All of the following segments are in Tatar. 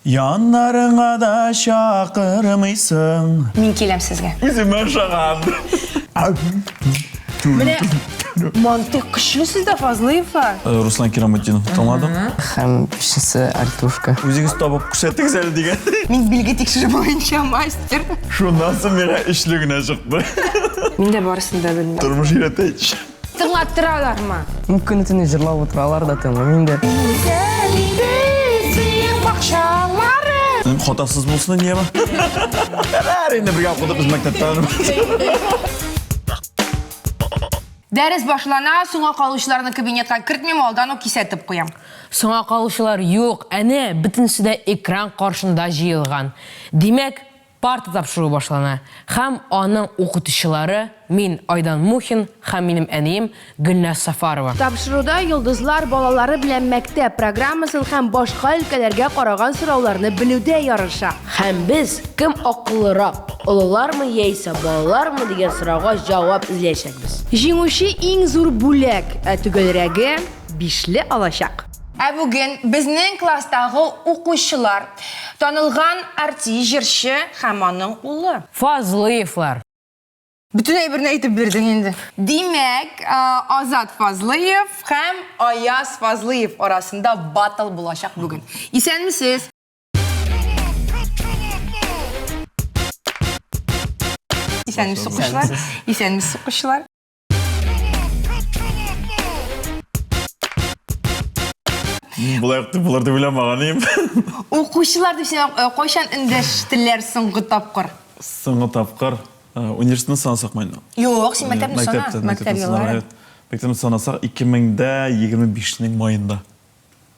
Яннарыңа да чакырмыйсың. Мин киләм сезгә. Үземә ошаган. Менә мантыйк көчле сездә, Фазлыевлар. Э, Руслан Кираметдинов тыңладым. Һәм бишенчесе Альтушка. Үзегез табып күрсәтегез әле дигән. Мин билге тикшерү буенча мастер. Шуннан соң миңа өчле генә чыкты. Мин дә барысын да белмим. Тормыш өйрәтә ич. Тыңлаттыралармы? Ну, көне төне җырлап утыралар да тыңлыйм инде. Хатасыз булсын инде яма. Ярар инде бергә укыдык без мәктәптә. Дәрес башлана, соңга калучыларны кабинетка кертмим, алдан ук кисәтеп куям. Соңга калучылар юк, әнә, бөтенесе дә экран каршында җыелган. Димәк, Парта тапшыруы башлана һәм аның укытучылары, мин, Айдан Мухин һәм минем әнием Гөлназ Сафарова. Тапшыруда йолдызлар балалары белән мәктәп программасын һәм башка өлкәләргә караган сорауларны белүдә ярыша. Һәм без кем акыллырак, олылармы яисә балалармы дигән сорауга җавап эзләячәкбез. Җиңүче иң зур бүләк, ә төгәлрәге, бишле алачак. Ә бүген безнең класстагы укучылар, танылган артист, җырчы һәм аның улы. Фазлыевлар. Бөтен әйберне әйтеп бирдең инде. Димәк, Азат Фазлыев һәм Аяз Фазлыев арасында батл булачак бүген. Исәнмесез! Исәнмесез, укучылар. Исәнмесез, укучылар. Болай ук дип булыр дип уйламаган идем. Укучылар дип сиңа э, кайчан эндәштеләр соңгы тапкыр? Соңгы тапкыр э, университетны санасак инде. Юк, син мәктәпне сана. Мәктәптә, Мәктәп еллары. Мәктәпне санасак 2025-нең маенда.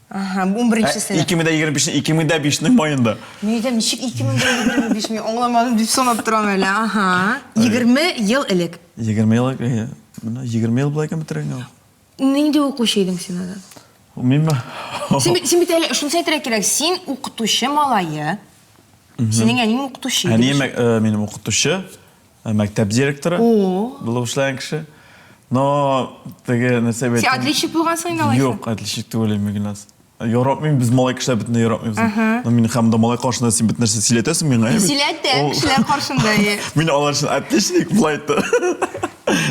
Ага, 11 сыйныф. 2025 2005-нең маенда. Мин әйтәм, ничек 2025 мин аңламадым дип санап торам әле. Ага. 20 ел элек. 20 ел элек, әйе. Менә 20 ел була икән бетерергә ул. Нинди укучы идең син анда? Минме? Син бит, син бит әле шунысын әйтергә кирәк, син укытучы малае. Синең әниең укытучы иде. Әнием э, минем укытучы, э, мәктәп директоры булып эшләгән кеше. Но теге нәрсә бит. Син отличник булгансың инде алайса? Юк, отличник түгел идем, Гөлназ. Яратмыйм, без малай кешеләр бөтенләй яратмыйбыз. Но мин һәм дә малай каршында син бөтен нәрсә сөйләтәсең миңа. Сөйләтәм, кешеләр каршында. Мин алар өчен отличник болай итте.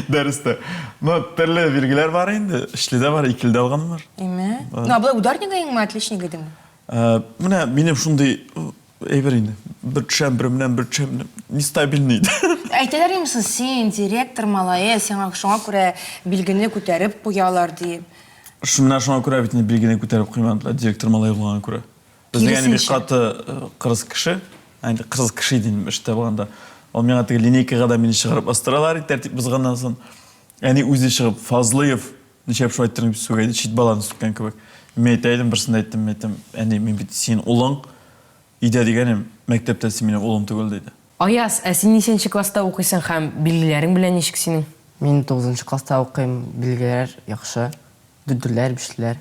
Дәрестә. Но төрле билгеләр бар инде. Өчле дә бар, икеле дә алганым бар. Име? Ну, а болай ударник идеңме, отличник идеңме? Менә минем шундый әйбер инде. Бер төшәм, бер менәм, бер төшәм, менәм. Нестабильный. Әйтәләр инде соң, син директор малае, сиңа шуңа күрә билгене күтәреп куялар дип. Менә шуңа күрә бит инде билгене күтәреп куймадылар, директор малае булганга күрә. Безнең әни бик каты э, кырыс кеше. Инде кырыс кеше иде инде эштә булганда. Ул миңа теге линейкага да мине чыгарып бастыралар иде, тәртип бозганнан соң. Әни үзе чыгып, Фазлыев, нишләп шулай иттең дип сүгә иде, чит баланы сүккән кебек. Мин әйтә идем, берсендә әйттем, мин әйттем, әни, мин бит синең улың, өйдә дигәнем, мәктәптә син минем улым түгел, диде. Аяз, ә син ничәнче класста укыйсың һәм билгеләрең белән ничек синең? Мин тугызынчы класста укыйм, билгеләр яхшы, дүртлеләр, бишлеләр.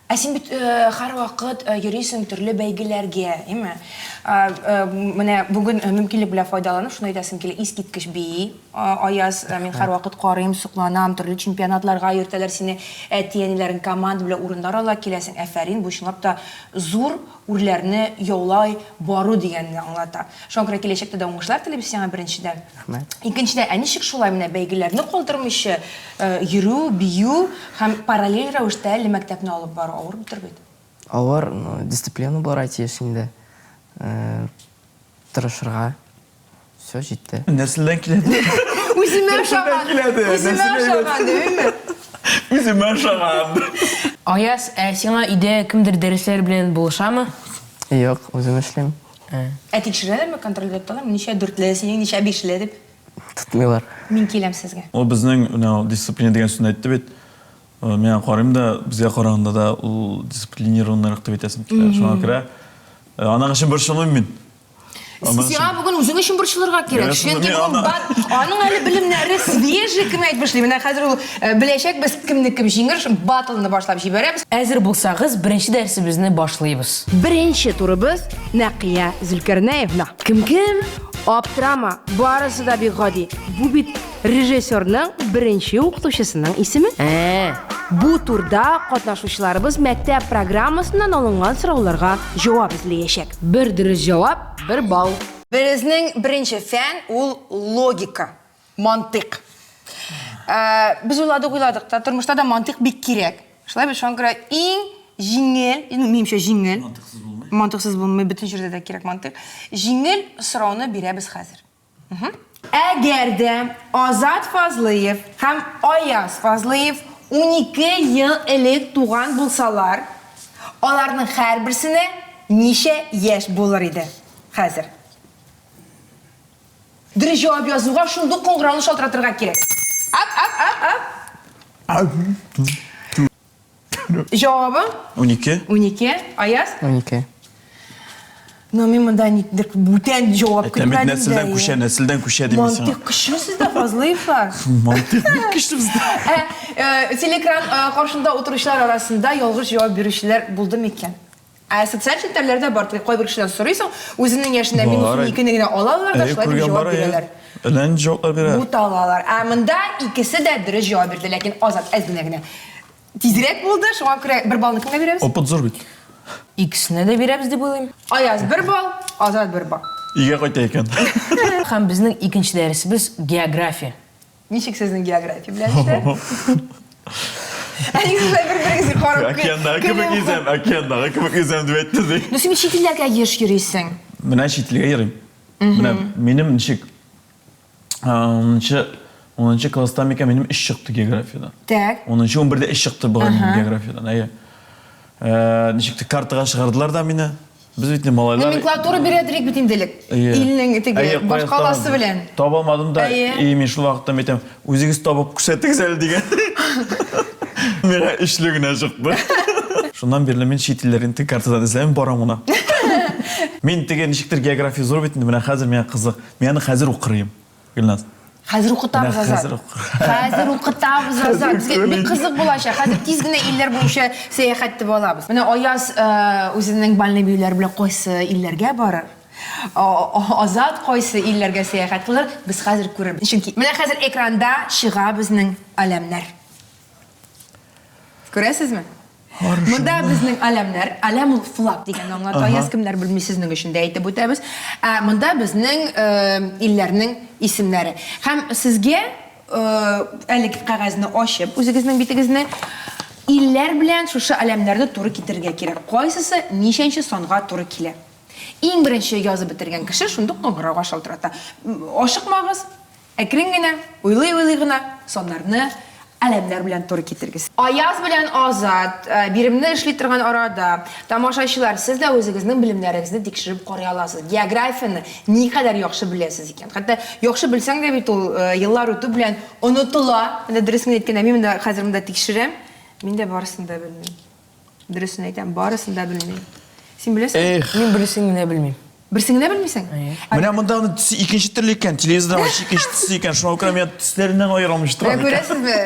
Ә син бит һәрвакыт йөрисең төрле бәйгеләргә, әйме? Менә бүген мөмкинлек белән файдаланып, шуны әйтәсем килә, искиткеч бии, Аяз, мин һәрвакыт карыйм, сокланам, төрле чемпионатларга йөртәләр сине, әти-әниләрең команда белән урыннар ала киләсең, афәрин, бу чынлап та зур үрләрне яулай бару дигәнне аңлата. Шуңа күрә киләчәктә дә уңышлар телибез сиңа, беренчедән. Рәхмәт. Икенчедән, ә ничек шулай менә бәйгеләрне калдырмыйча йөрү, бию һәм параллель рәвештә әле мәктәпне алып бару авыр битер бит? Авыр, но дисциплина булырга тиеш инде. Тырышырга. Все, җитте. Нәселдән килә. Үземә ошаган. Үземә ошаган, димме? Үземә ошаган. Аяз, ә сиңа өйдә кемдер дәресләр белән булышамы? Юк, үзем эшлим. Ә тикшерәләрме, контрольдә тоталармы? Ничә дүртле, синең ничә бишле дип? Тотмыйлар. Мин киләм сезгә. Ул безнең менә ул дисциплина дигән сүзне әйтте бит. Мин аңа карыйм да, безгә караганда да ул дисциплинированныйрак дип әйтәсем килә. Шуңа күрә аның өчен борчылмыйм мин. Сиңа бүген үзең өчен борчылырга кирәк. Чөнки бүген бат, аның әле белемнәре свежий, кем әйтмешли. Менә хәзер ул э, беләчәк без кемне кем җиңер, батлны башлап җибәрәбез. Әзер булсагыз, беренче дәресебезне башлыйбыз. Беренче турыбыз Нәкыя Зөлкәрнәевна. Кем кем? Аптырама, барысы да бик гади. Бу бит режиссерның беренче укытучысының исеме. Ә. Бу турда катнашучыларыбыз мәктәп программасыннан алынган сорауларга җавап эзләячәк. Бер дөрес җавап, бер балл. Безнең беренче фән ул логика, мантыйк. Ә, без уйладык, уйладык та, тормышта да мантыйк бик кирәк. Шулай бит, шуңа күрә иң җиңел, ну, минемчә җиңел. Мантыйксыз булмый. Мантыйксыз булмый, бөтен җирдә дә кирәк мантыйк. Җиңел сорауны бирәбез хәзер. Әгәр дә Азат Фазлыев һәм Аяз Фазлыев 12 ел элек туган булсалар, аларның һәрберсенә ничә яшь булыр иде хәзер? Дөрес җавап язуга шундук кыңгырауны шалтыратырга кирәк. Ап, ап, ап, ап. Җавабы? 12. 12. Аяз? 12. Но мин монда никдер бүтән җавап Әйтәм бит, көтмәдем нәселдән күчә, нәселдән күчә дим мин сиңа. Мантыйк көчле сездә, Фазлыевлар. Мантыйк бик көчле бездә. Ә, э, телекран э, каршында утыручылар арасында ялгыш җавап бирүчеләр булды микән? Ә социаль челтәрләрдә бар, теге кайбер кешедән сорыйсың, үзенең яшенә минус Бар. 12-не генә алалар да, Әйе, шулай дип күргән җавап бар, әйе. бирәләр. Әллә нинди җаваплар бирә. Буталалар. Ә монда икесе дә дөрес җавап бирде, ләкин Азат әз генә генә тизрәк булды, шуңа күрә бер баллны кемгә бирәбез? Опыт зур бит. Икесенә дә бирәбез дип уйлыйм. Аяз бер балл, Азат бер балл. Өйгә кайта икән. Һәм безнең икенче дәресебез география. Ничек сезнең география белән эшләр? Ә нигә шулай бер-берегезгә карап Океандагы кебек йөзәм, океандагы кебек йөзәм дип әйтте ди. Ну син бит чит илләргә еш йөрисең. Менә чит илгә йөрим. Менә минем ничек Унынчы, унынчы класста микән минем өч чыкты географиядән. Так. Унынчы, унбердә өч чыкты бугай минем географиядән, әйе. Ничек тә картага чыгардылар да мине. Без бит инде малайлар. Номенклатура бирәдер бит инде элек. Илнең теге башкаласы белән. Таба алмадым да, и мин шул вакытта әйтәм, үзегез табып күрсәтегез әле дигән. Миңа өчле генә чыкты. Шуннан бирле мин чит илләрне теге картадан эзләмим, барам гына. Мин теге ничектер география зур бит инде, менә хәзер миңа кызык. Мин аны хәзер укырыйм, Гөлназ. Хәзер укытабыз, Менә Азат. хәзер укыр. Хәзер укытабыз, Азат. Безгә бик кызык булачак. Хәзер тиз генә илләр буенча сәяхәт итеп алабыз. Менә Аяз э, үзенең бальный биюләре белән кайсы илләргә барыр? Азат кайсы илләргә сәяхәт кылыр, без хәзер күрербез. Чөнки менә хәзер экранда чыга безнең аләмнәр. Күрәсезме? Монда безнең аләмнәр, аләм ул флаг дигәнне аңлата, Аяз кемнәр белми сезнең өчен дә әйтеп үтәбез. Ә монда безнең э, илләрнең исемнәре. Һәм сезгә э, әлеге кәгазьне ачып, үзегезнең битегезне илләр белән шушы аләмнәрне туры китерергә кирәк. Кайсысы ничәнче санга туры килә? Иң беренче язып бетергән кеше шундук кыңгырауга шалтырата. Ашыкмагыз, Әкрен генә, уйлый-уйлый гына саннарны әләмнәр белән туры китерегез. Аяз белән Азат биремне эшли торган арада, тамашачылар, сез дә үзегезнең белемнәрегезне тикшереп карый аласыз. Географияне никадәр яхшы беләсез икән. Хәтта яхшы белсәң дә бит ул еллар үтү белән онытыла. Менә дөресен генә әйткәндә, мин монда хәзер монда тикшерәм, мин дә барысын да белмим. Дөресен әйтәм, барысын да белмим. Син беләсеңме? Эх. Мин берсен генә белмим. Берсен генә белмисең? Әйе. Менә монда аның төсе икенче төрле икән, телевизорда вообще икенче төсе икән. Шуңа күрә мин төсләреннән аера алмыйча торам. Менә күрәсезме,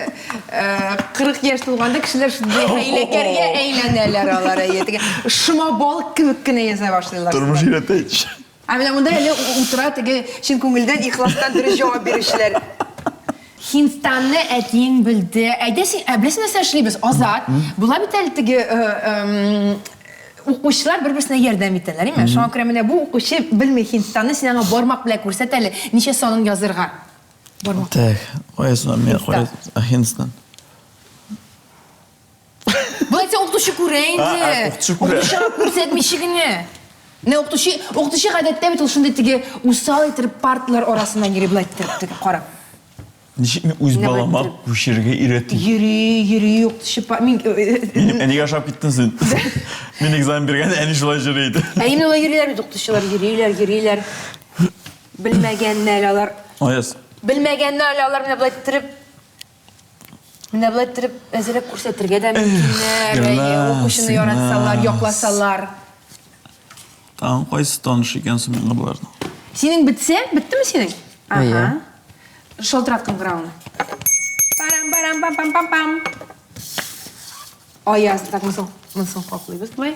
40 яшь тулганда кешеләр шундый хәйләкәргә әйләнәләр алар, әйе. Теге шома балык кебек кенә яза башлыйлар. Тормыш өйрәтә ич. Ә менә монда әле утыра теге чын күңелдән, ихластан дөрес җавап бирүчеләр. Һиндстанны әтиең белде. Әйдә син, ә беләсең нәрсә эшлибез? Азат, була бит әле теге укучылар бер-берсенә ярдәм итәләр, әйме? Шуңа күрә менә бу укучы белми Һиндстанны, син аңа бармак белән күрсәт әле, ничә санын язырга. Бармак. Так, каясы мин кая Һиндстан. Болай итсәң укытучы күрә инде. Укытучы күрә. Укытучыга күрсәтмичә генә. Менә укытучы, укытучы гадәттә бит ул шундый теге усал иттереп парталар арасыннан йөри болай иттереп теге карап. Ничек мин үз балама күчерергә өйрәтим? Йөри, йөри укытучы мин Минем әнигә ошап киттең син. Мин экзамен биргәндә әни шулай йөри иде. Ә именно улай йөриләр бит укытучылар, йөриләр, йөриләр. Белмәгәнне әле алар. Аяз. Белмәгәнне әле алар менә болай иттереп Менә болай иттереп әзрәк күрсәтергә дә мөмкиннәр. Әйе, укучыны яратсалар, якласалар. Тагын кайсы таныш икән соң миңа боларның? Синең бетсә, беттеме синең? Әйе. Шалтырат кыңгырауны. Парам-парам пам-пам-пам-пам. Аяз, так, монысын, монысын каплыйбыз болай.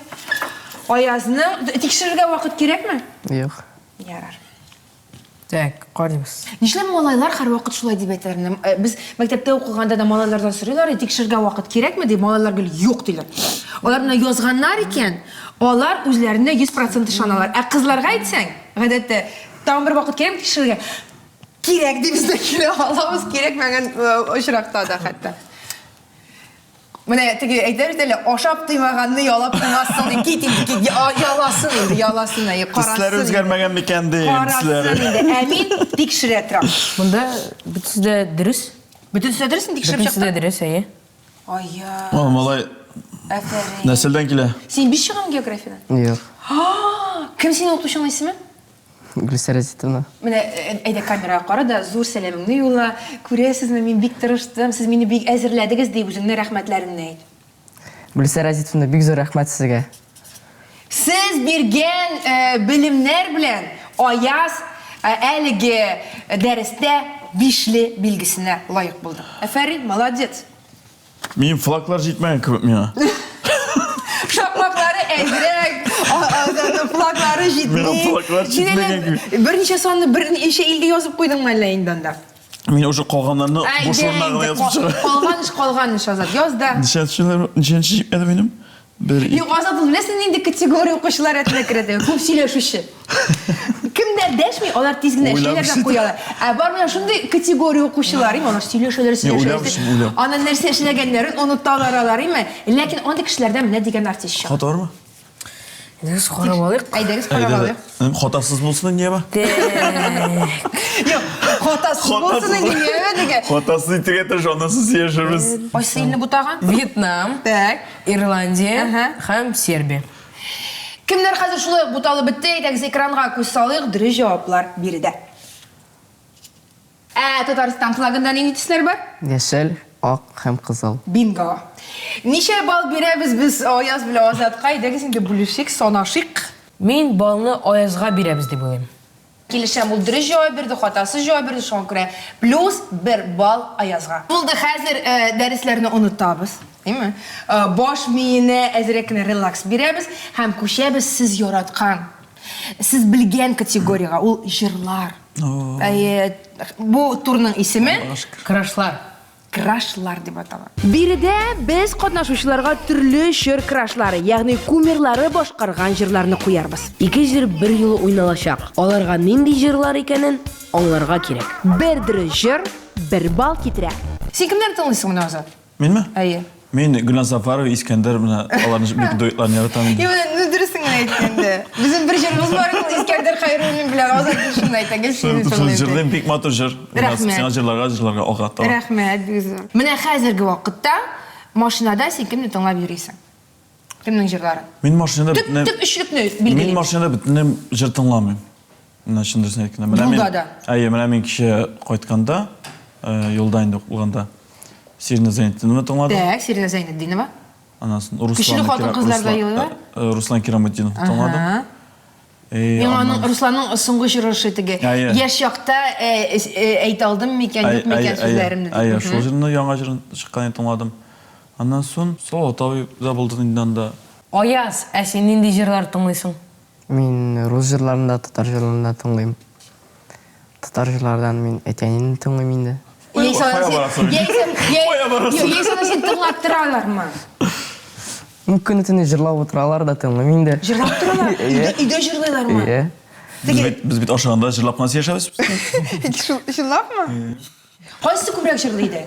Аязның тикшерергә вакыт кирәкме? Юк. Ярар. Так, карыйбыз. Нишләп малайлар һәрвакыт шулай дип әйтәләр? Менә, э, без мәктәптә укыганда да малайлардан сорыйлар, тикшерергә вакыт кирәкме дип, малайлар гел юк диләр. Алар менә язганнар икән, алар үзләренә 100% ышаналар. Ә кызларга әйтсәң, гадәттә, тагын бер вакыт кирәкме тикшерергә? Кирәк дибез дә килә алабыз, кирәкмәгән э, очракта да хәтта. Менә теге әйтәләр бит әле, ашап туймаганны ялап туймассың ди. Кит инде, кит, яласын инде, яласын, әйе, карасын. Төсләре үзгәрмәгән микән ди, төсләре. Карасын инде. Ә мин тикшерә торам. Монда бөтенесе дә дөрес. Бөтенесе дә дөрес, мин тикшереп чыктым. Бөтенесе дә дөрес, әйе. Ая. О, малай. Афәрин. Нәселдән килә. Син биш чыгам географиядән? Юк. Кем синең укытучыңның исеме? Гөлсәрә Зитовна. Менә әйдә камерага кара да, зур сәламеңне юлла. Күрәсезме, мин бик тырыштым, сез мине бик әзерләдегез, дип үзеңне рәхмәтләреңне әйт. Гөлсәрә Зитовна, бик зур рәхмәт сезгә. Сез биргән белемнәр белән Аяз әлеге дәрестә бишле билгесенә лаек булды. Афәрин, молодец! Минем флаглар җитмәгән кебек миңа. Шакмаклары әзрәк, флаглары җитми. Миңа флаглар җитмәгән кебек. Берничә санны берничә илгә язып куйдыңмы әллә инде анда? Мин уже калганнарны буш урыннарына гына язып чыгам. Калган эш, калган эш, Азат. Яз да. Ничәнче, ничәнче җитмәде минем? Бер, Юк, Азат, ул беләсең нинди категория укучылар рәтенә керә дә, күп сөйләшүче. Кемнәр дәшми, алар тиз генә эшлиләр дә куялар. Ә бар менә шундый категория укучылар, име, алар сөйләшәләр, сөйләшәләр. Аннан нәрсә эшләгәннәрен оныталар алар, име. Ләкин андый кешеләрдән менә дигән артист чыга. Хата бармы? Әйдәгез карап алыйк. Әйдәгез карап алыйк. Хатасыз булсын инде, яме. Юк, хатасыз булсын инде, яме дигән. Хатасыз итәргә тырыш, аннан соң сөйләшербез. Кайсы илне бутаган? Вьетнам. Так. Ирландия һәм Сербия. Кемнәр хәзер шулай ук буталып бетте, әйдәгез экранга күз салыйк, дөрес җаваплар биредә. Ә Татарстан флагында нинди төсләр бар? Яшел, ак һәм кызыл. Бинго! Ничә балл бирәбез без Аяз белән Азатка? Әйдәгез инде бүлешик, санашыйк. Мин баллны Аязга бирәбез дип уйлыйм. Килешәм, ул дөрес җавап бирде, хатасыз җавап бирде, шуңа күрә плюс бер балл Аязга. Булды, хәзер дәресләрне онытабыз, әйме? Баш миенә әзрәк кенә релакс бирәбез һәм күчәбез сез яраткан, сез белгән категориягә, ул җырлар. Әйе, бу турның исеме? Крашлар. Крашлар дип атала. Биредә без катнашучыларга төрле чор крашлары, ягъни кумирлары башкарган җырларны куярбыз. Ике җыр берьюлы уйналачак. Аларга нинди җырлар икәнен аңларга кирәк. Бер дөрес җыр бер балл китерә. Син кемнәрне тыңлыйсың менә, Азат? Минме? Әйе. Мин Гөлназ Сафарова, Искәндәр, менә аларның бик дуэтларын яратам инде. Юк, ну дөресен генә әйткәндә. Безнең бер җырыбыз бар иде, Искәндәр Хәйруллин белән Азат гел шуны әйтә, гел шуны Шул тыңлыйм. җырлыйм, бик матур җыр. Гөлназ, Рәхмәт. Сиңа җырларга, җырларга алга таба. Рәхмәт, бик зур. Менә хәзерге вакытта машинада син кемне тыңлап йөрисең? Кемнең җырларын? Мин машинада Төп, бөтенләй төп өчлекне Мин билгелим. машинада бөтенләй җыр тыңламыйм. Менә чын дөресен әйткәндә. Менә мин Юлда да. Әйе, менә мин кичә кайтканда, э, юлда инде булганда Сирина Зәйнетдинованы тыңладым. Так, Сирина Зәйнетдинова. Аннан соң Руслан Көчле хатын-кызлар да елыйлар. Э, Руслан Кирамутдиновны тыңладым. Э, Миңа аның аннан- Русланның соңгы җыры ошый теге. Әйе. Яшь чакта э, э, әйтә алдым микән, Әй, юк микән әй, әй, сүзләремне дип. Әйе, шул җырны яңа җырын чыкканын тыңладым. Аннан соң Салават абый да булды инде анда. Аяз, ә син нинди җырлар тыңлыйсың? Мин рус җырларын да, татар җырларын да тыңлыйм. Татар җырлардан мин әти-әнине тыңлыйм инде. Яисә Кая аны син- барасың? яисә- я- Кая барасың? Юк, яисә аны син тыңлап торалармы? Ну, көне-төне җырлап утыралар да тыңлыйм инде. Җырлап торалар? Әйе. Өйдә, өйдә җырлыйлармы? Әйе. Без бит, без бит ашаганда җырлап кына сөйләшәбез. Чынлапмы? Кайсысы күбрәк җырлый иде?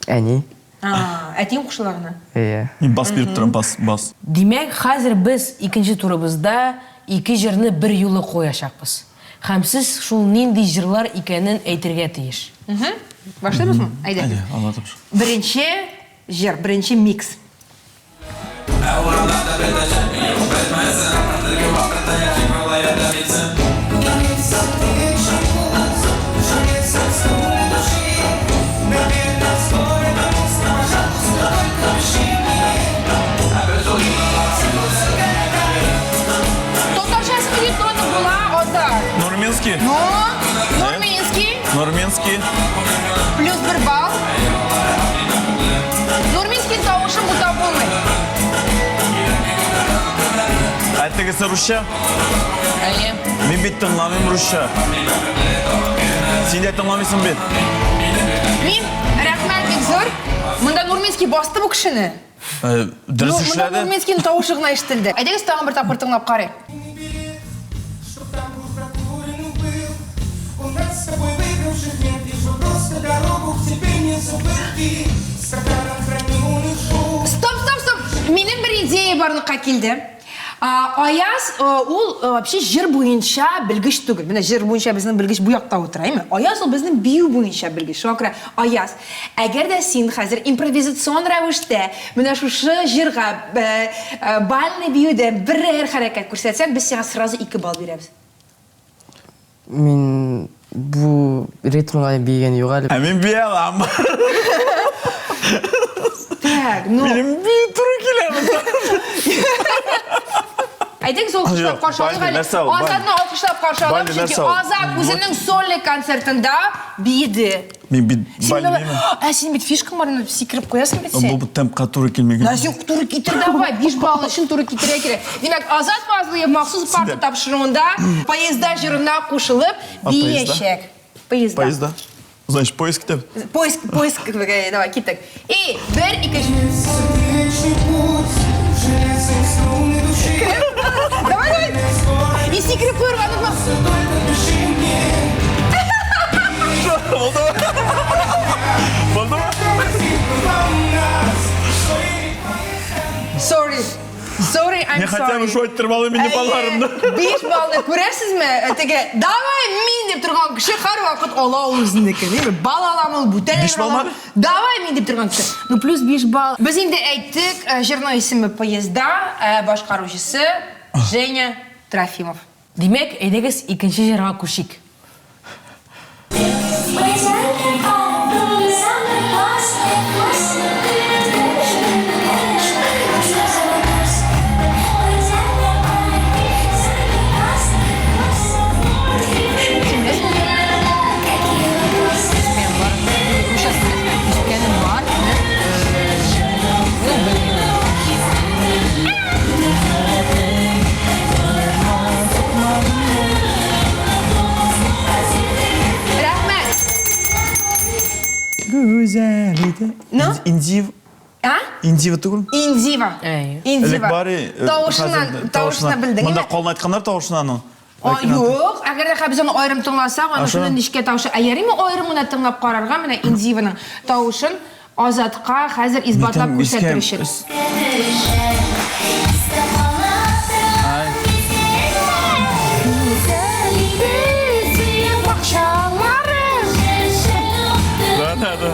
Әни. А, әтиең кушыла гына. Әйе. Мин бас биреп торам, бас, бас. Димәк, хәзер без икенче турыбызда ике җырны берьюлы куячакбыз. Һәм сез шул нинди җырлар икәнен әйтергә тиеш. Башлыйбызмы? Әйдә. Әйдә, алла тапшыр. Беренче җыр, беренче микс. Татарчасын бит танып була, Азат. Нурминский. Ну, Нурминский. Нурминский. Плюс бер балл. Нурминский тавышын бутап булмый. Ә тегесе русча? Әйе. Мин бит тыңламыйм русча. Син дә тыңламыйсың бит. Мин рәхмәт бик зур. Монда Нурминский басты бу кешене. Э, Дөрес Ну, монда эшләде. Нурминскийның тавышы гына ишетелде. Әйдәгез тагын бер тапкыр тыңлап карыйк. Чтоб там пруд прокуренный был. У нас с тобой выигравших нет, лишь бы просто дорогу к тебе не забыл ты. Стаканом храню шум. Стоп, стоп, стоп. Минем бер идея барлыкка килде. А, Аяз э, ул э, вообще җыр буенча белгеч түгел. Менә җыр буенча безнең белгеч бу якта утыра, әйме? Аяз ул безнең бию буенча белгеч. Шуңа күрә Аяз, әгәр дә син хәзер импровизацион рәвештә менә шушы җырга э, э, бальный биюдә берәр хәрәкәт күрсәтсәң, без сиңа сразу 2 балл бирәбез. Мин бу ритмга биегән юк әле. Ә мин бия алам. Так, ну. Минем бию туры килә монда. Әйдәгез алкышлап Юк, каршы алыйк бальный әле. нәрсә ул, бальный? Азатны алкышлап каршы алам, Бальный чөнки нәрсә ул? Азат үзенең сольный концертында биеде. Мин бит Син бальный давай- биймен. Ә син бит фишкаң бар, инде сикереп куясың бит син. Бу темпка туры килмәгән. Ә син туры китер давай, 5 балл өчен туры китерә кирәк. Димәк, Азат Фазлыев махсус парта тапшыруында поезда җырына кушылып А, поезда? биячәк. Поезда. Поезда. Значит, поезд китеп. Поиск, поиск, давай, киттек. И, бер, ике, өч. Вечный путь, железные струны души. Давай, давай. И сикереп куярга онытма. Только пиши мне. Булдымы? Sorry. Sorry, I'm Мин хотя бы sorry. шулай иттереп алыйм инде балларымны. 5 баллны күрәсезме? Теге, давай мин дип торган кеше һәрвакыт ала ул үзенекен. Әйме, балл аламы ул, бүтән Биш балл аламы? мы? Давай мин дип торган кеше. Ну, плюс 5 балл. Без инде әйттек, э, җырның исеме Поезда, э, башкаручысы Женя Трофимов. Димәк, әйдәгез икенче җырга күчик. Ишеткәнем бар. Ну, белмим. Рәхмәт. Гүзәл иде. Ну? Индив. А? Индива түгел? Индива. Әй. Индива. Элек бари, э, Тавышыннан, хәзер тавышыннан белдең. Монда калын айтканнар тавышына аның. А, юк, әгәр дә без аны аерым тыңласак, аның Аша. шундый нечкә тавышы. Ә ярыймы аерым гына тыңлап карарга, менә Индиваның тавышын Азатка хәзер исбатлап күрсәтер өчен. Да, да, да.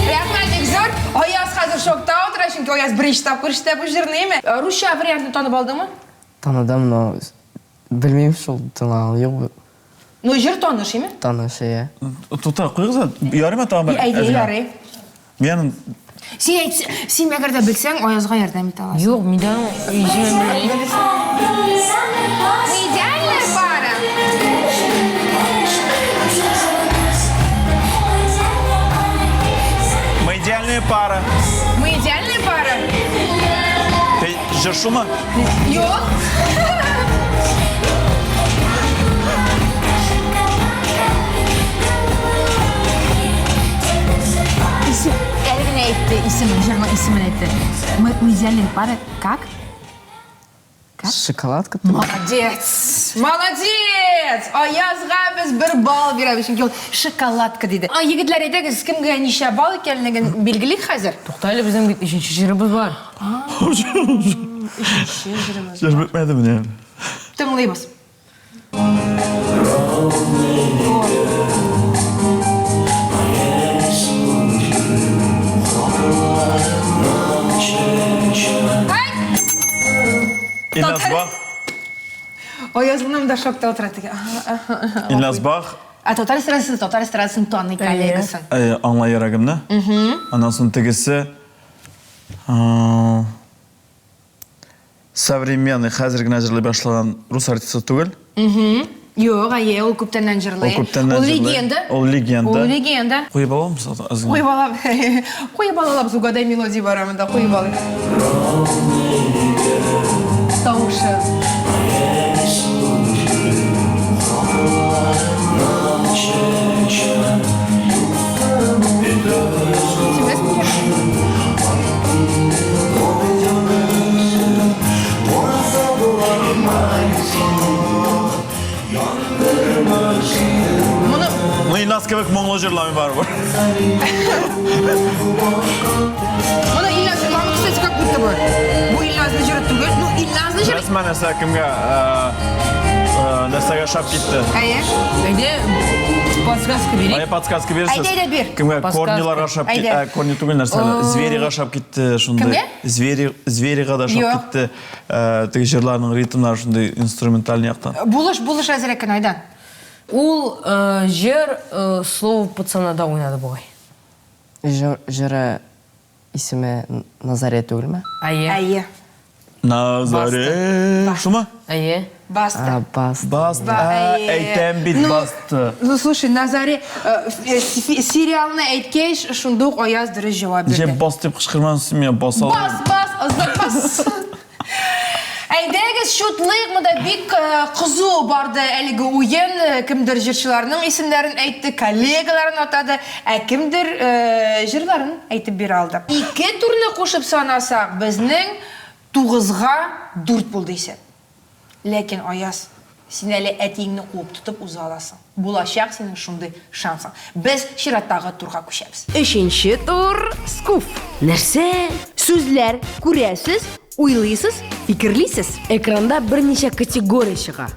Рәхмәт бик зур. Аяз хәзер шокта утыра, чөнки Аяз беренче тапкыр ишетә бу җырны, әйме? Русча вариантны танып алдыңмы? Таныдым, но белмим шул тыңлаган юк. Ну, җыр таныш, әйме? Таныш, иә. Тута, куйыгыз әле. Ярыймы тагын бер? Әйдә, әзгә? ярый. Мин аның Син әйт, син әгәр дә белсәң, Аязга ярдәм итә аласың. Юк, мин дә аның исемен белмим. Мы идеальная пара. Мы идеальная пара. Мы идеальная пара. Ты җыр шумы? Юк. Исем, әле генә әйтте, исемен, җырның исемен әйтте. Мы, мы идеальная пара. Как? Шоколадка. Молодец! Молодец! Аязга без бер балл бирәбез, чөнки ул шоколадка диде. А, егетләр, әйдәгез, кемгә ничә балл икәнлеген билгелик хәзер. Тукта әле, безнең бит өченче җырыбыз бар. Өченче җырыбыз. Җыр бетмәде менә. Тыңлыйбыз. Ай! Ильназ Бах. Аяз моның да шокта утыра теге. Аһа, аһа, аһа. Ильназ Бах. Ә татар эстрадасын, татар эстрадасын таный коллегасын. Э, аңлай йөрәгемне. Аннан соң тегесе современный, хәзер генә җырлый башлаган рус артисты түгел. Юк, әйе, ул күптәннән җырлый. Ул күптәннән Ул җырлый. легенда. Ул легенда. Ул легенда. Куеп аламыз аз гына. Куеп алам. Куеп алабыз, угадай мелодия бар монда, куеп алыйк. Тавышы. Илназ кебек моңлы җырламый барыбер. Моны Илназ җырламый, кстати, как будто бы. Бу Илназның җыры түгел. Ну, Илназның җыры. Рәсмә нәрсә кемгә нәрсәгә ошап китте? Әйе. Әйдә, подсказка бирик. Әйе, подсказка бирсез. Әйдә, әйдә, бир. Кемгә Подсказка. корниларга ошап китте? Әйдә. Корни түгел нәрсә әле. Зверига ошап китте шундый. Кемгә? Звери, зверига да ошап Юк. китте. Теге җырларның ритмнары шундый инструменталь яктан. Булыш, булыш әзрәк кенә, Айдан. Ул җыр Слово пацанада уйнады бугай. Җыр, җыры исеме На заре түгелме? Әйе. Әйе. На заре. Шумы? Әйе. Басты. А, басты. Басты. Әйтәм бит, Ну, басты. Ну, слушай, На заре сериалны әйткәч, шундук Аяз дөрес җавап бирде. Ничә бас дип кычкырмадың миңа, баса алмыйм. Бас, бас, озак бас. Әйдәгез, чутлыйк, монда бик кызу барды әлеге уен. Кемдер җырчыларның исемнәрен әйтте, коллегаларын атады, ә кемдер җырларын әйтеп бирә алды. Ике турны кушып санасак, безнең тугызга дүрт булды исәп. Ләкин, Аяз, син әле әтиеңне куып тотып уза аласың. Булачак синең шундый шансың. Без чираттагы турга күчәбез. Өченче тур, скуф. Нәрсә? Сүзләр күрәсез, уйлыйсыз, фикерлисез. Экранда берничә категория чыга.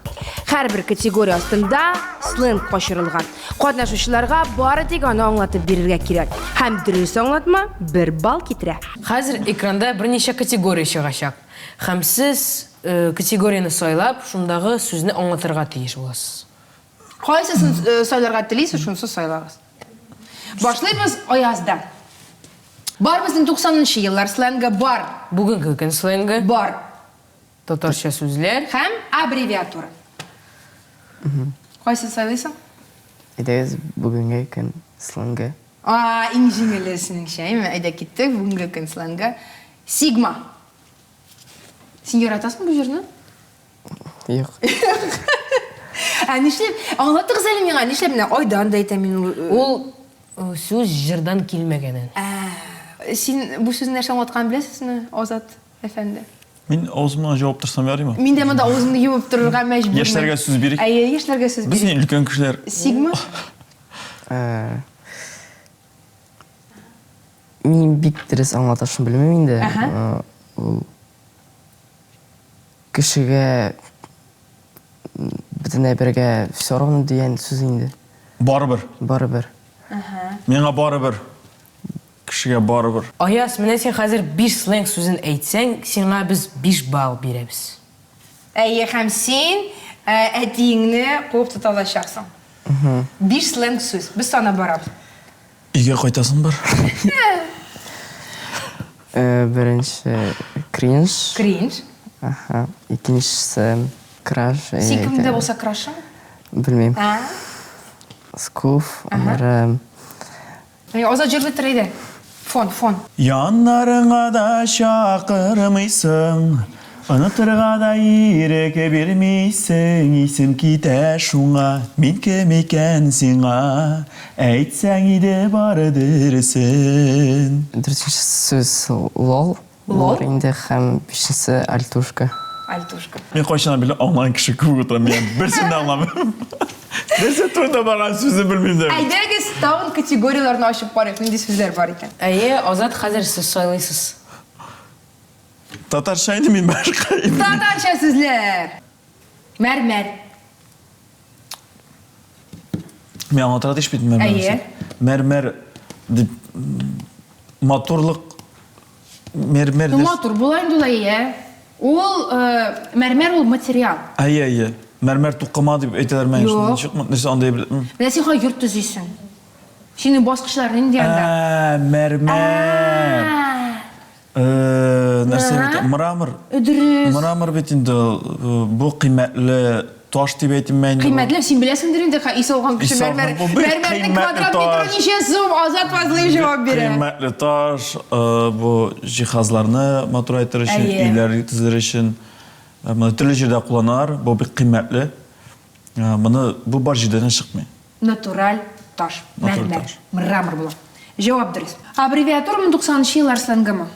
Һәрбер категория астында сленг качырылган. Катнашучыларга бары тик аны аңлатып бирергә кирәк. Һәм дөрес аңлатма бер балл китерә. Хәзер экранда берничә категория чыгачак. Һәм сез категорияне сайлап, шундагы сүзне аңлатырга тиеш буласыз. Кайсысын сайларга телисез, шунысы сайлагыз. Башлыйбыз Аяздан. Бар безнең 90 нчы еллар сленгы, бар. Бүгенге көн сленгы. Бар. Татарча сүзләр. Һәм аббревиатура. Кайсын сайлыйсың? Әйдәгез, бүгенге көн сленгы. А, иң җиңеле синеңчә, әйме? Әйдә киттек, бүгенге көн сленгы. Сигма. Син яратасың бу җырны? Юк. Ә нишләп? Аңлатыгыз әле миңа, нишләп менә Айдан да әйтәм мин ул. Ул сүз җырдан килмәгәнен. Ә, син бу сүзне нәрсә аңлатканын беләсезме, Азат әфәнде? Мин авызымнан җавап торсам ярыймы? Мин дә монда авызымны йомып торырга мәҗбүрмен. Яшьләргә сүз бирик. Әйе, яшьләргә сүз Без бирик. ни өлкән кешеләр. Сигма? Мин бик дөрес аңлатышын белмим инде. Ул кешегә бөтенләй бергә все равно дигән сүз инде. Барыбер. Барыбер. Миңа барыбер. Кешегә барыбер. Аяз, менә син хәзер биш сленг сүзен әйтсәң, сиңа без биш балл бирәбез. Әйе, һәм син әтиеңне куып тота алачаксың. Биш сленг сүз. Без санап барабыз. Өйгә кайтасың бар. Беренче кринж. Кринж. Аха. Икенчесе краш. Син кемдә булса крашың? Белмим. Скуф, аннары Азат җырлый тор әйдә. Фон, фон. Яннарыңа да чакырмыйсың, Онытырга да ирек бирмисең, Исем китә шуңа, мин кем икән сиңа, Әйтсәң иде бары дөресен. Дүртенче сүз лол. Лол инде һәм бишенчесе альтушка. Альтушка. Мин кайчаннан бирле аңлаган кеше кебек утырам, мин берсен дә аңламыйм. Нәрсә турында барган сүзне белмим дә. Әйдәгез, тагын категорияләрне ачып карыйк, нинди сүзләр бар икән. Әйе, Азат, хәзер сез сайлыйсыз. Татарча инде мин башка. Татарча сүзләр. Мәрмәр. Мин аңлатырга тиеш бит мәрмәр. Әйе. Мәрмәр дип матурлык мәрмәр. Ну, матур була инде ул, әйе. Ул мәрмәр ул материал. Әйе, әйе. Мәрмәр тукыма дип әйтәләр мән. Юк. Ничек нәрсә андай бел. Менә син кай йорт төзисең. Синең баскычлар нинди анда? Ә, мәрмәр. Нәрсә бит, мрамор. Дөрес. Мрамор бит инде бу кыйммәтле таш дип әйтим мин. Кыйммәтле, син беләсеңдер инде, ис алган кеше мәрмәр. Мәрмәрнең квадрат метры ничә сум? Азат Фазлыев җавап бирә. Кыйммәтле таш, бу җиһазларны матурайтыр өчен, өйләр төзер өчен, моны төрле җирдә кулланалар, бу бик кыйммәтле. Моны бу бар җирдән дә чыкмый. Натураль таш, мәрмәр, мрамор була. Җавап дөрес. Аббревиатурамы, 90 нчы еллар сленгымы?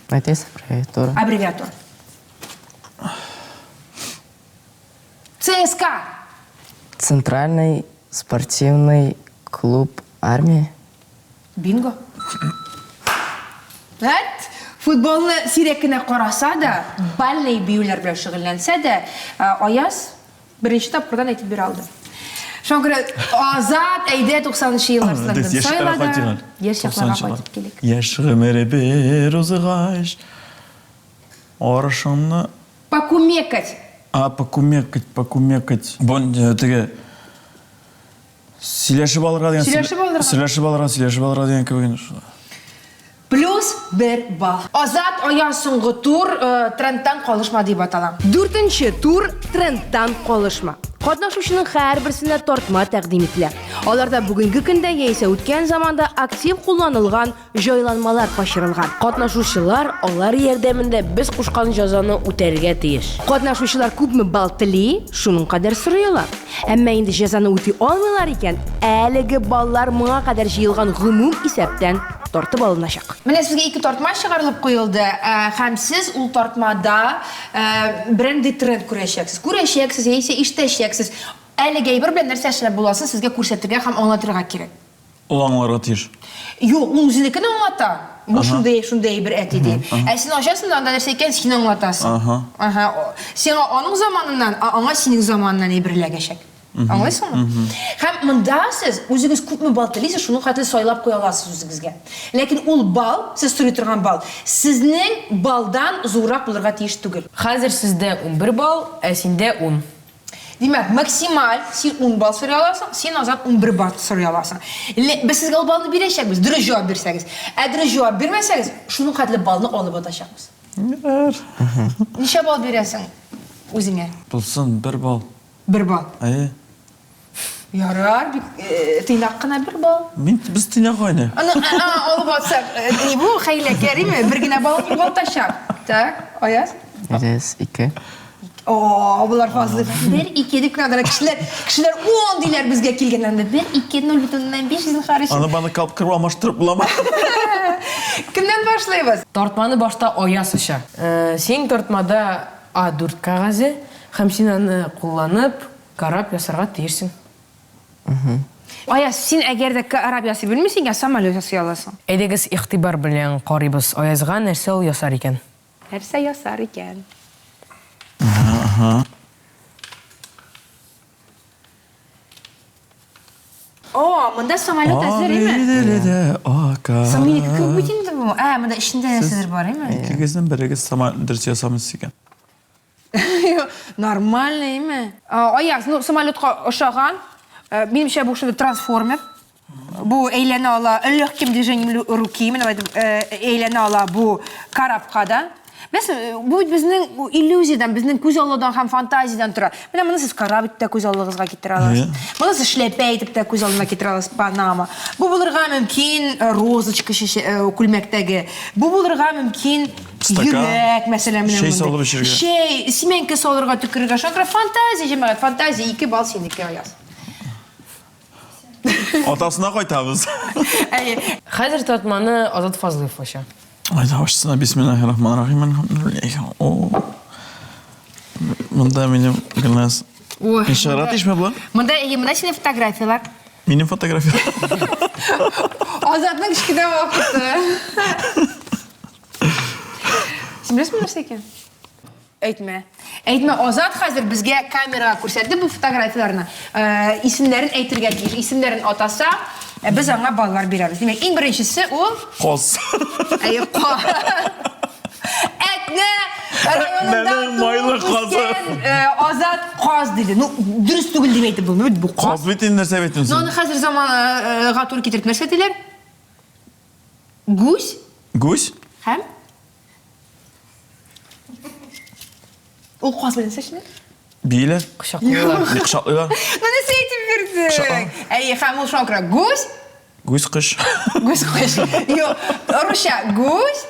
Әйтәсез, аббревиатура. Аббревиатура. ЦСКА. Центральный спортивный. Клуб армия. Бинго. Әт, футболны сирәк кенә караса да, бальный биюләр белән шөгыльләнсә дә, Аяз беренче тапкырдан әйтеп бирә алды. Шуңа күрә Азат, әйдә 90 нчы еллар сленгын сайла да, яшь чакларга кайтып килик. Яшь гомере бер узгач, арышыңны Покумекать. А, покумекать, покумекать. Бу теге Сөйләшеп алырга дигән. Сөйләшеп алырга. Сөйләшеп алырга, сөйләшеп алырга дигән кебек инде шул. Плюс бер балл. Азат Аяз соңгы тур э, трендтан калышма дип атала. Дүртенче тур трендтан калышма. Катнашучының һәрберсенә тартма тәкъдим ителә. Аларда бүгенге көндә яисә үткән заманда актив кулланылган җайланмалар качырылган. Катнашучылар алар ярдәмендә без кушкан җәзаны үтәргә тиеш. Катнашучылар күпме балл тели, шуның кадәр сорый ала. Әмма инде җәзаны үти алмыйлар икән, әлеге баллар моңа кадәр җыелган гомум исәптән тартып алыначак. Менә сезгә ике тартма чыгарылып куелды, һәм сез ул тартмада бернинди тренд күрәчәксез. Күрәчәксез яисә ишетәчәксез. Әлеге әйбер белән нәрсә эшләп буласын сезгә күрсәтергә һәм аңлатырга кирәк. Ул аңларга тиеш. Юк, ул үзенекен аңлата. Бу шундый, шундый әйбер әти ди. Ә син ачасың да анда нәрсә икән, син аңлатасың. Ага. Ага. Сиңа аның заманыннан, ә аңа синең заманыннан әйбер эләгәчәк. Аңлыйсыңмы? Һәм монда сез үзегез күпме балл телисез, шуның хәтле сайлап куя аласыз үзегезгә. Ләкин ул балл, сез сорый торган балл, сезнең баллдан зуррак булырга тиеш түгел. Хәзер сездә 11 балл, ә синдә ун. Димәк, максималь син 10 балл сорый аласың, син Азат 11 балл сорый аласың. Без сезгә ул баллны бирәчәкбез, дөрес җавап бирсәгез. Ә дөрес җавап бирмәсәгез, шуның хәтле баллны алып атачакбыз. Ярар. Ничә балл бирәсең үзеңә? Булсын, бер балл. Бер балл. Әйе. Ярар, бик э, тыйнак кына бер балл. Мин без тыйнак гайне. Аны алып атсак, э, ни бу хәйләкәр име? Бер генә балл югалтачак. Так, Аяз? Аяз, ике. О, болар фазлы. Бер, ике дип кенә кешеләр, кешеләр ун диләр безгә килгәннәрендә. Бер, ике, ноль бөтен уннан биш зинһар өчен. Аны баны калып кереп алмаштырып буламы? Кемнән башлыйбыз? Тартманы башта Аяз ача. Э, синең тартмада А4 кәгазе һәм син аны кулланып, Кораб ясарга тиешсең. Аяз, син әгәр дә кораб ясый белмисең икән, самолет ясый аласың. Әйдәгез, игътибар белән карыйбыз, Аязга нәрсә ул ясар икән? Нәрсә ясар икән? О, монда самолет әзер, име? Агыйделдә ака. Соң минеке күп бит инде бу. Ә, монда эчендә нәрсәдер бар, име? Икегезнең берегез самолет дөрес ясамыйсыз икән. Нормально, име? Аяз, ну, самолетка ошаган. Э, минемчә, бу шундый трансформер. Бу әйләнә ала легким движением руки, менә әйтеп, э, әйләнә ала бу корабка да. Беләсең, э, бу бит безнең иллюзиядән, безнең күз аллыдан һәм фантазиядән тора. Менә моны сез кораб итеп тә күз аллыгызга китерә аласыз. Моны сез шляпә итеп тә күз алдына китерә аласыз, панама. Бу булырга мөмкин розочка күлмәктәге. Бу булырга мөмкин Стакан. Йөрәк, мәсәлән, менә Чәй мондый. салып эчәргә. Чәй, симәнке салырга, төкерергә. Шуңа күрә фантазия, җәмәгать, фантазия. Ике балл синеке, Аяз. Атасына кайтабыз. Әйе. Хәзер тартманы Азат Фазлыев ача. Айда ачсына, бисмиллахи рахмани рахим, әлхәмдүлилләһ. О. Монда минем Гөлназ. Ой. Чыгара тишме болар? Монда, әйе, монда синең фотографияләр. Минем фотография. Азатның кечкенә вакыты. Син беләсеңме нәрсә икән? Әйтмә. Әйтмә, Азат хәзер безгә камерага күрсәтте бу фотографияләрне. Э, исемнәрен әйтергә тиеш. Исемнәрен атаса, э, без аңа баллар бирәбез. Димәк, иң беренчесе ул Каз. Әйе, каз. Әтнә районында Әтнәнең майлы туып казы. үскән, э, Азат каз диде. Ну, дөрес түгел дип әйтеп булмый бит бу каз. Каз бит инде нәрсә бит Ну, аны хәзер заманга туры китереп нәрсә диләр? Гусь. Гусь? Һәм? Ул каз белән сәчне? Бииләр. Кочаклыйлар. Не кочаклыйлар. Ну, нәрсә әйтеп бирдең? Әйе, һәм ул шуңа күрә гусь. Гусь кош. Гусь кош. Юк, русча гусь.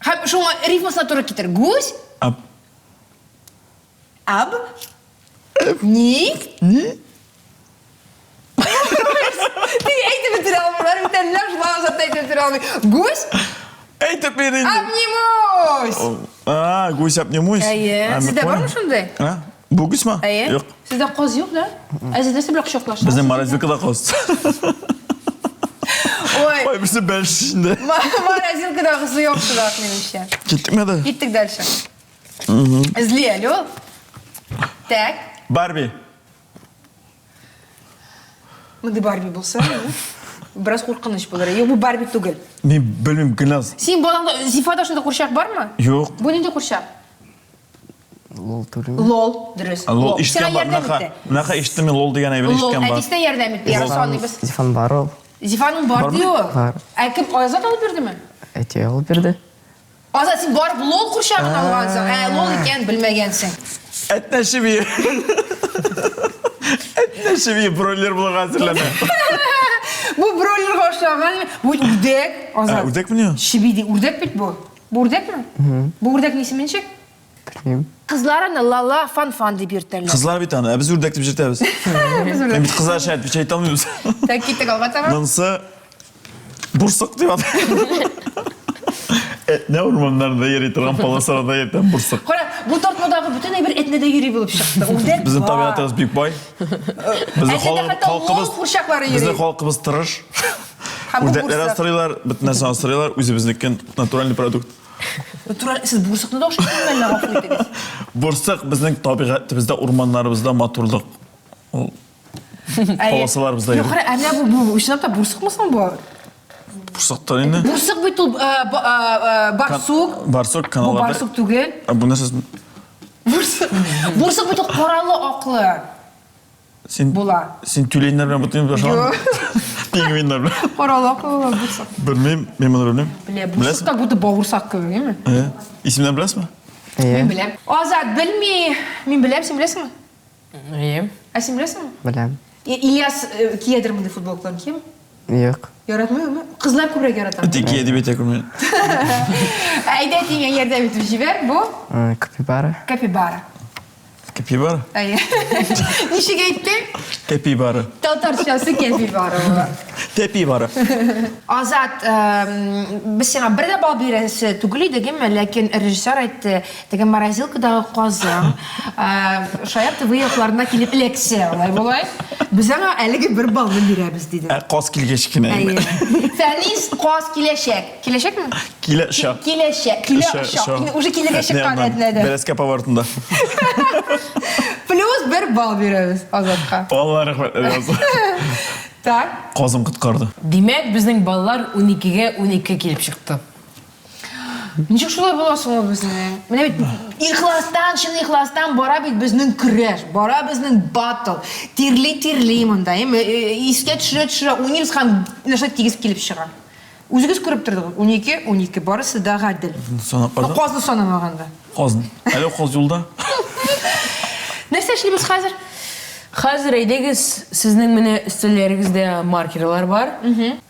Һәм шуңа рифмасына туры китер. Гусь. Аб. Аб. Ни? Ни? Ти әйтеп бетерә алмыйлар бит әллә шулай Азат әйтеп бетерә алмый. Гусь? Әйтеп бир инде. Обнимусь. А, гусь обнимусь. Әйе. А, Сездә понял. бармы шундый? А? Бу гүсме? Әйе. Юк. Сездә каз юк, да? Ә сез нәрсә белән кочаклашасыз? Безнең морозилкада каз. Ой. Ой, берсе бәлеш эчендә. Морозилкадагысы яхшырак, минемчә. Киттекме дә? Киттек дальше. Эзли әле ул. Так. Барби. Мондый Барби булса, бераз куркыныч булыр. Юк, бу Барби түгел. Мин белмим, Гөлназ. Син балаңда Зифада шундый курчак бармы? Юк. Бу нинди курчак? Лол түгелме? Лол, дөрес. Лол ишеткән бар. Сиңа ярдәм итте. Менә ишеттем мин лол дигән әйберне Лол, ишеткән бар. әтисенә ярдәм итте. Ярар, саныйбыз. Зифан бар ул. Зифаның бар Бармы? ди ул. Бар. Ә кем Айзат алып бирдеме? Әти алып бирде. Азат, син барып лол курчагын алгансың. Ә, лол икән белмәгәнсең. Әтнә чеби. Әтнә чеби бройлер булырга әзерләнә. Бу бройлерга охшаган. Бу үрдәк, Азат. Ә, үрдәкмени? Чеби ди, үрдәк бит бу. Бу үрдәкме? Бу үрдәкнең исеме ничек? Белмим. Кызлар аны лала, фан-фан дип йөртәләр. Кызлар бит аны, ә без үрдәк дип йөртәбез. Мин бит кызлар шәт, бит әйтә алмыйбыз. Так, киттек алга таба. Монысы Бурсык дип атый. Этнә урманнарында йөри торган полосаларда йөртәм бурсык. Кара, бу тартмадагы бөтен әйбер этнәдә йөри булып чыкты. Үрдәк Безнең бар. табигатыбыз бик бай. Безнең Әтнәдә халык, хәтта халкыбыз, лол курчаклары йөри. безнең халкыбыз тырыш. Һәм бу Үрдәкләр бурсык. асрыйлар, бөтен нәрсә асрыйлар, үзебезнекен натуральный продукт. Натураль, сез бурсыкны да ошаттыңмы әллә, гафу итегез? Бурсык безнең табигатебездә, урманнарыбызда матурлык. Ул Полосалар бездә юк. Юк, ә менә бу, бу чынлап та бурсыкмы соң бу? Бурсыктыр инде. Бурсык бит ул барсук. Барсук каналларда. Бу барсук түгел. Ә бу нәрсә? Бурсык. Бурсык бит ул каралы аклы. Син була. Син тюленьнәр белән бутыйм башлаган. Пингвиннар белән. Каралы аклы була бурсык. Белмим, мин моны белмим. Белә, бурсык как будто бавырсак кебек, әйме? Ә, исемнән беләсезме? Мин беләм. Азат белми. Мин беләм, син беләсеңме? Әйе. Ә син беләсеңме? Беләм. Ильяс э, киядер мондый футболкаларны, кияме? Юк. Яратмыймы? Кызлар күбрәк ярата. Әти кия дип әйтә күрмә. Әйдә, тиңә ярдәм итеп җибәр. Бу э, Капибара. Капибара. Капибара? Әйе. Ничек әйттең? Капибара. Татарчасы капибара була. Тәпибара. Азат, без сиңа бер дә балл бирәсе түгел идек, әмма ләкин режиссер әйтте, теге морозилкадагы казың Шаяр ТВ якларына килеп эләксә, алай болай, без аңа әлеге бер баллны бирәбез, диде. Ә каз килгәч кенә. Әйе. Фәнис, каз киләчәк. Киләчәкме? Киләчәк. Киләчәк. Киләчәк. Уже килергә чыккан Әтнәдә. Бәрәскә поворотында. Плюс бер балл бирәбез Азатка. Алла рәхмәт. Так. Казым коткарды. Димәк, безнең баллар уникегә 12 килеп чыкты. Ничек шулай була соң ул безнең? Менә бит ихластан, чын ихластан бара бит безнең көрәш, бара безнең батл. Тирли-тирли монда, әйме, искә төшерә-төшерә уйныйбыз һәм нәрсә тигез килеп чыга. Үзегез күреп тордыгыз, 12, 12, барысы да гадел. Санап бардым. Казны санамаганда. Казны. Әле каз юлда. Нәрсә эшлибез хәзер? Хәзер әйдәгез, сезнең менә өстәлләрегездә маркерлар бар.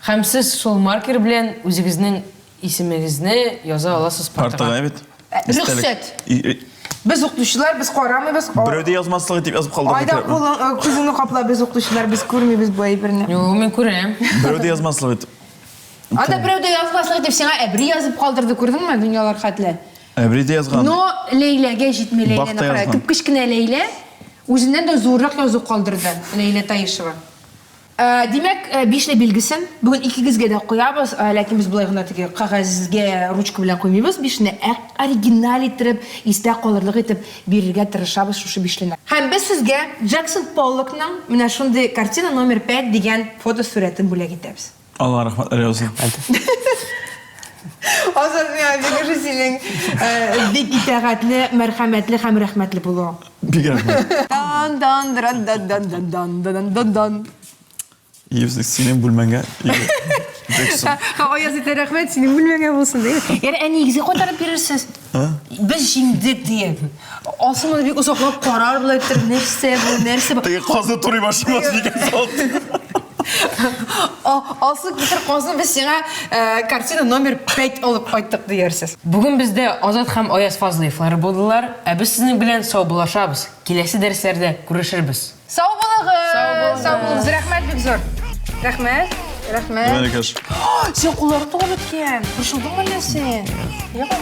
Һәм сез шул маркер белән үзегезнең исемегезне яза аласыз партага. Партага бит. Рөхсәт. Без укытучылар, без карамыйбыз. Берәү дә язмаслык итеп язып калдырды. Айда кулың, күзеңне капла, без укытучылар, без күрмибез бу әйберне. Юк, мин күрәм. Берәү дә язмаслык итеп. Анда берәү дә язмаслык итеп сиңа әбри язып калдырды, күрдеңме, дөньялар хәтле. Әбри дә язган. Но Ләйләгә җитми, Ләйләне кара. Кеп-кечкенә Ләйлә үзеннән дә зуррак язу калдырды, Ләйлә Таишева. Димәк, бишле билгесен бүген икегезгә дә куябыз, ләкин без болай гына теге кәгазьгә ручка белән куймыйбыз бишне, ә оригиналь иттереп, истә калырлык итеп бирергә тырышабыз шушы бишлене. Һәм без сезгә Джексон Поллокның менә шундый картина номер пять дигән фотосурәтен бүләк итәбез. Алла рәхмәтләр яусын. Азат, миңа бик ошый синең бик итагатьле, мәрхәмәтле һәм рәхмәтле булуың. Бик рәхмәт. Дан дан дран дан дан дан дан дан дан дан. Иебез синең бүлмәңә. Джексон. Һәм Аяз әйтә, рәхмәт, синең бүлмәңә булсын, ди. Яр әниегезгә кайтарып бирерсез. Без җиңдек диеп. Алсу моны бик озаклап карар болай иттереп, нәрсә бу, нәрсә бу. Теге казны турый башламас микән салт. Алсу китер казны без сиңа э, картина номер 5 алып кайттык диярсез. Бүген бездә Азат һәм Аяз Фазлыевлар булдылар, ә без сезнең белән саубуллашабыз. Киләсе дәресләрдә күрешербез. Сау булыгыз. Сау булыгыз. Рәхмәт бик зур. Рәхмәт. Рәхмәт. Бәрәкәш. Син кулларың тугып беткән. Борчылдыңмы әллә син? Юк.